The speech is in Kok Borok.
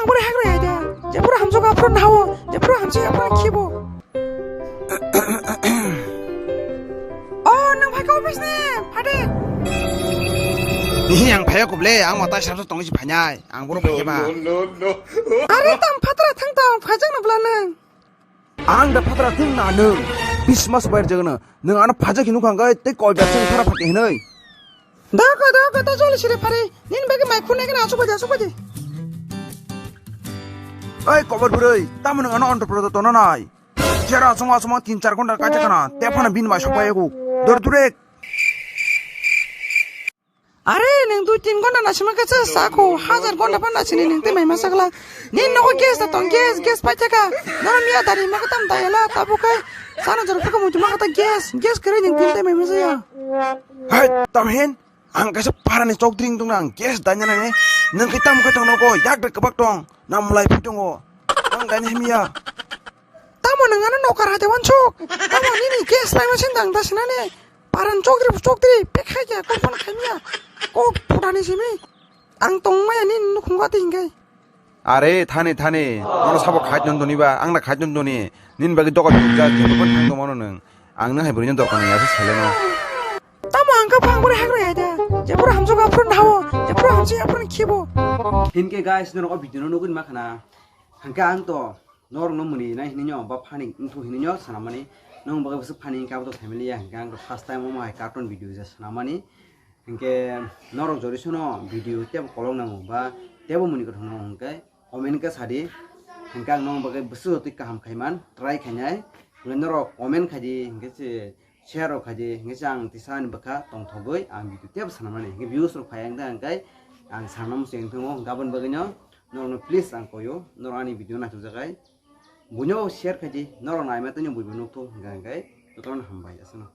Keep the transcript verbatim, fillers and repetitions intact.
Bore hagra ya da. Je boro hamjak aphuru nawo, je boro hamjak aphuru khibo. Oh, nang phaikha office ni, phade. Hi, ang phaiya kuble, ang mata sabsa tongsi phainai, ang boro phaiya ba. Are tam phatra thang tong, phajak na bla nang. Ang da phatra thung na nung. Bismas bayar jagana. Nung ano phajak hinu khang gai, te koi da thung phara phate hinoi. Da ka, da ka, ta joli sire phare. Nin bagi mai khune kana asuk baje, asuk baje. Oi, kobar buroi, tamo nung ano onto prodo tono nai. Jera asung asung tin char ghonta kacha kana, te phana bin mai sokpai aku. Dor durek. Are, nung dui tin ghonta nasima kacha sako, hajar ghonta phan nasini nung te mai masa gala. Nin nogo gas da tong, gas, gas pai thaka. Nono miya dari ma katam dayala, tabu kai. Sana jor phaka mutu ma kata gas, gas kare nung tin te mai masa ya. Hai, tam hen. Ang kaisa parani chokdring tong nang, gas danya nang ne. Nung kai tam kai tong nogo, yak da kebak tong. Nam mulai phi tongo. Ang danya himya. Tamo nung ano nokar hade wansuk. Tamo nini gas pai masin dang da sinane. Paran chokdri chokdri pekha ya kok phone khaimya. Kok phudani simi. Ang tongmaya nini nukhung gati hingai. Are thani thani. Nono sabo khait non doni ba, ang na khait non doni. Nin bagi doka bujak, jebo kon thang tongmano nung. Ang nung hai bwrwino dorkar nang ya se seleno. Tamo ang ka phang bore hagra ya da. Je boro hamjak aphuru nawo, je boro hamjak aphuru khibo. Hinke guys, norok o video no nugwi ma khana. Hangke ang to norok no muni nai hinwi nyo ba funny wngthu hinwi nyo sanamani. Nong bagwi bwswk funny hingke abo to family ya hingke ang to first time omo hai cartoon video je sanamani. Hingke norok jodi sono video tebo kolok nango ba tebo muni kothok nango hingke comment khe sadi. Hingke ang nong bagwi bwswk twi kaham khaiman try khainai. Hingke norok comment khaidi hingke se share rok khaidi hingke se ang tisa ani bwkha tongthogwi ang video tebo sanamani. Hingke views rok phai ang da hingke ang sanam se wngthango. Hingke aboni bagwino norokno please ang koyo norok ani video naithokjakhai. Buino share khaidi norok naima tini buibo nukthok hingka hingkai jotono hambai aswkno.